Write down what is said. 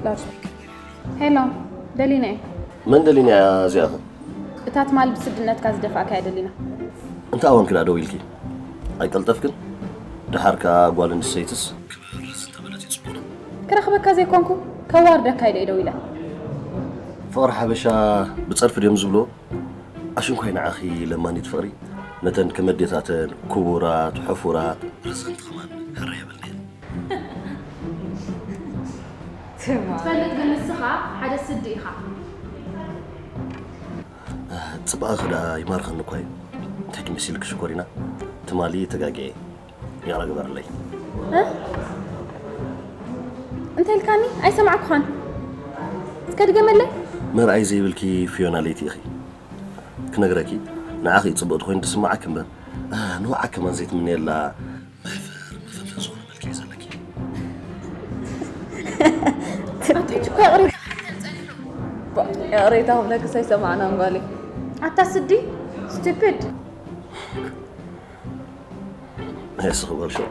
ላውድስፒከር። ሄሎ፣ ደሊና እየ። መን ደሊና እያ እዚኣ? እታ ትማል ብስድነትካ ዝደፋእካያ ደሊና። እንታይ ኣወንኪ ደኣ ደው ኢልኪ? ኣይቀልጠፍክን? ደሓር ከኣ ጓል ኣንስተይትስ ክብርዝ እንተበለት እዩ ጽቡቕ። ክረኽበካ ዘይኮንኩ ከዋርደካ ኢለ እየ ደው ኢለ። ፍቕሪ ሓበሻ ብጸርፊ ድዮም ዝብሎ? ኣሽንኳይ ንዓኺ ለማኒት ፍቕሪ ነተን ከመዴታተን ክቡራት ሕፉራት ርዝንቲ ከማን ህረ የብልንየን። ትፈልጥ ግን ንስኻ ሓደ ስዲ ኢኻ። ጽባቐኺ ደኣ ይማርኸኒ እኳ እዩ። እንታይ ትመስልኪ ሽኮሪና? ትማሊ ተጋግየ። ይቕረ ግበርለይ። እንታይ ኢልካኒ? ኣይሰማዕኩኻን። እስከ ድገመለይ። መርኣይ ዘይብልኪ ፊዮና ለይቲ ኢኺ። ክነግረኪ ንዓኺ ጽብቕቲ ኮይኑ ዝስምዓኪ እምበር ንውዓ ከማን ዘይትምንየላ መሕፈር መፈንፈን ዝኾነ መልክዕ እዩ ዘለኪ። ኣታ ሕጂ እኮ ይቕሬታ። ይቕሬታ ክብለክስ ኣይሰማዕናን ጓለይ። ኣታ ስዲ ስቱፒድ። ንስኺ በል ሽዑ።